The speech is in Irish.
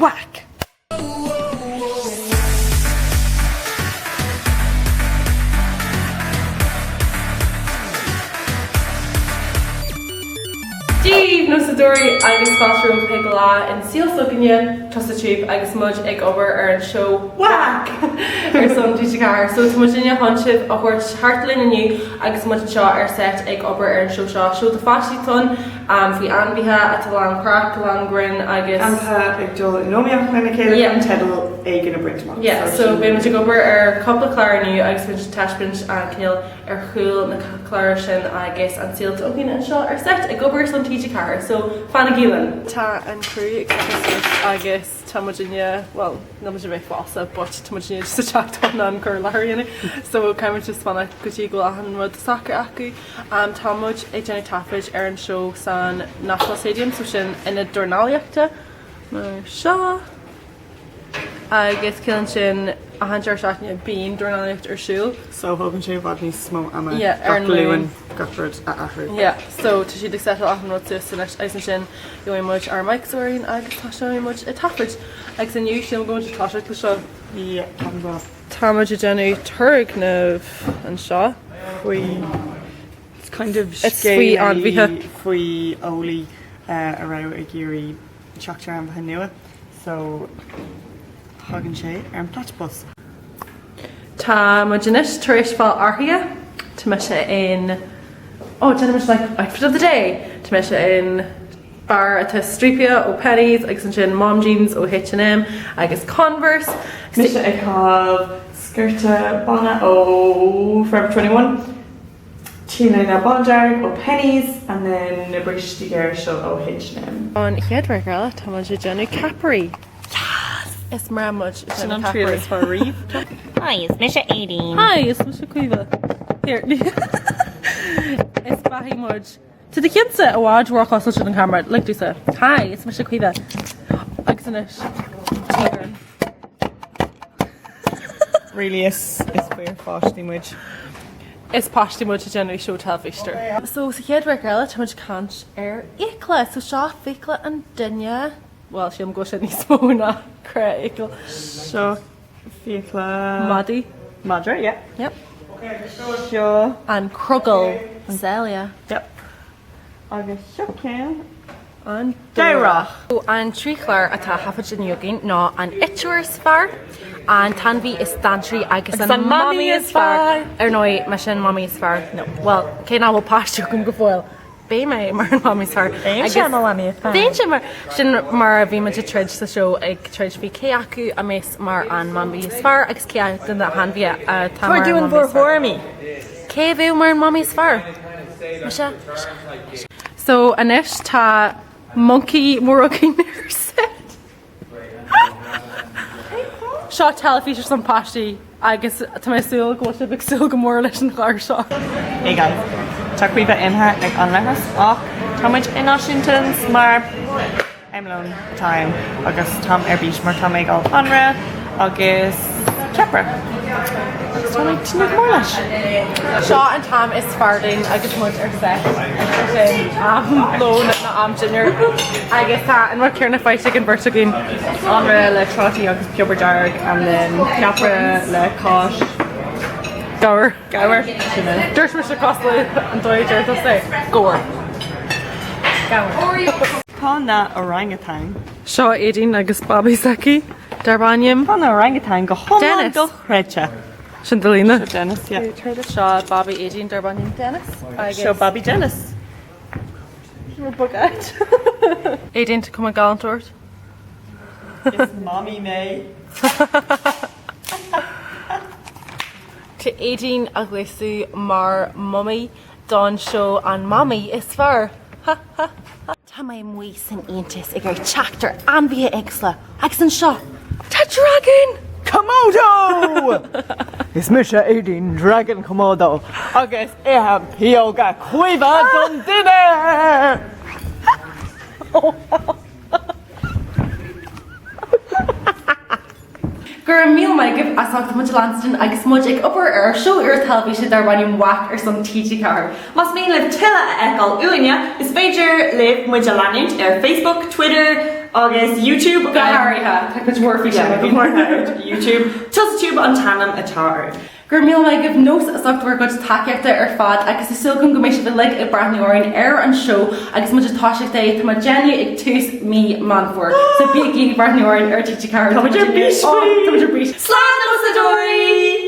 WAC! Dia daoibh nósadóirí agus fáilte romhaibh chuig lá in saol s'againne, Tusa Tube agus muid ag obair ar an seó WAC! ar son TG4. So tá muidinne chun sibh a thabhairt thart linn inniu agus muid anseo ar set ag obair ar an seó seo. Seó do pháistí atá ann faoi ainmhithe atá lán craic, lán grinn agus. Ainmhithe ag dul in iomaíocht lena chéile chun teideal éigin a bhaint amach. Yeah, so beidh muid ag obair ar cúpla clár inniu agus muid ag taispeáint an cineál ar chúl na clár sin agus an saol atá againn anseo ar set ag obair ar son TG4 so fanaigí linn! Tá an crew ag tosú suas agus tá muidinne, bhuel níl muid ag bheith falsa but tá muidinne just ag teacht chun an cur i láthair a dhéanamh so caithfidh muid just fanacht go dtí go bhfuil achan rud socraithe acu. Tá muid ag déanamh taifid ar an seó san National Stadium so sin ionad dornálaíochta mar seo. Agus ciallaíonn sin achan deireadh seachtaine bíonn dornálaíocht ar siúl. So thógann sé i bhfad níos mó ama Yeah, ar gach an Luan. Luan gach rud a athrú. Yeah, so tá siad ag setáil achan rud suas anois agus ansin gheobhaidh muid ár mics orainn agus tosóidh muid ag taifead. Agus inniu sílim go bhfuil muid ag toiseacht le seo. Yeah, ceapaim go bhfuil. Tá muid ag déanamh turgnamh anseo. Faoi, it's kind of It's faoi scéal ainmhithe. faoi eolaí a raibh ag iarraidh teacht ar ainmhithe nua. So, thagann sé ar an platypus. Tá muid anois tar éis fáil athraithe. Tá mise in, oh déanfaidh muid like outfit of the day. Tá mise in barr atá stríopaithe ó Penneys agus ansin mom jeans ó H&M agus Converse. Mise ag caitheamh sciorta bána ó Forever 21. T-léine bándearg ó Penneys and then na brístí géara seo ó H&M. An chéad rud eile, tá muid ag déanamh ceapairí. Yes! Is breá muid ag Sin déanamh an triail ceapairí. is fearr riamh. Hi, is mise Aideen. Hi, is mise Caoimhe. Here. Is beathaí muid. Tá do chinnte i bhfad róchosúil sin an camera. Lig domhsa. Hi, is mise Caoimhe. Agus anois, téagar. Really is is fíorpháistí muid. Is páistí muid ag déanamh seó teilifíse. So sa chéad rud eile tá muid ag caint ar fhiacla. So seo fiacla an duine, bhuel sílim go bhfuil sé níos mó ná créfhiacail. Seo fiacla. Madaidh. Madra, yeah. Yep. Seo. An crogall. Azalea. Yep. Agus seo ceann. An Dobhrach. An trí chlár atá á thaifead inniu againn ná An Eiteoir is Fearr, An tAinmhí is Dainséaraí agus An Mamaí is Fearr. Ar ndóigh, mise an Mamaí is Fearr. No. Bhuel, cé nach bhfuil páiste agam go fóill, beidh mé mar an Mamaí is Fearr. Bheinnse mar Mamaí is Fearr. Bheinnse mar. Sin mar a bhí muid ag troid sa seó, ag troid faoi cé acu a mbeas mar an Mamaí is Fearr agus cé acu de na hainmhithe atá mar Tabhair an dúinn Mamaí bhur is Fearr. thuairimí. Cé a bheadh mar an Mamaí is Fearr? Mise? Mise? Mise? So anois tá moncaí mór againn ar set. Seo teilifís ar son páistí agus tá mé ag súil go bhfuil sibh ag súil go mór leis an chlár seo. Hey guys, tá Caoimhe imithe ag an leithreas ach tá muid i Náisiúntans mar Am lón atá ann agus táim ar bís mar tá mé ag fháil anraith agus ceapaire agus tá mé ag tnúth go mór leis. Seo an t-am is fearr dúinn agus muid ar set is é sin am lóin nó am dinnéir agus tá an rud céanna faighte ag an bheirt againn. Anraith le trátaí agus piobar dearg and then ceapaire le cáis. Gabhar. Gabhar. Sin é. Dúirt mise cosúil le an dóigh a deir tusa é. Gabhar. Gabhar. Tá na orangutan. Seo Aideen agus babaí s'aici, darb ainm. Tá na orangutan go hiomlán Dennis. dochreidte. Sin do líne. Seo Dennis, yeah. Seo babaí Aideen darb ainm Dennis agus. Seo babaí Dennis. Bugát. Aideen, tá cuma galánta ort. Is mamaí mé. Tá Aideen á ghléasadh mar mamaí don seó An Mamaí is Fearr. Ha ha ha. Tá mé amuigh san fhiántas ag iarraidh teacht ar ainmhithe éagsúla agus anseo tá dragún! Komodo! Is mise Aideen Dragon Komodo agus ithim pióga Caoimhe don dinnéar! Go raibh míle maith agaibh as ucht muid a leanstan agus muid ag obair ar ár seó úr teilifíse darb ainm WAC ar son TG4. Más mian libh tuilleadh a fheiceáil uainne, is féidir libh muid a leanúint ar Facebook, Twitter. Agus YouTube Go háirithe, tá cuid mhór físeán againn. Go háirithe YouTube. TusTube an t-ainm atá air. Go raibh míle maith agaibh nós as ucht bhur gcuid tacaíochta ar fad agus tá súil agam go mbeidh sibh uilig ag breathnú orainn ar an seó agus muid ag toiseacht é, tá muid ag déanamh ag tús mí Meán Fómhair. So bígí ag breathnú orainn ar TG4. Tá muid ar bís faoi! Tá muid ar bís. Slán nósadóirí!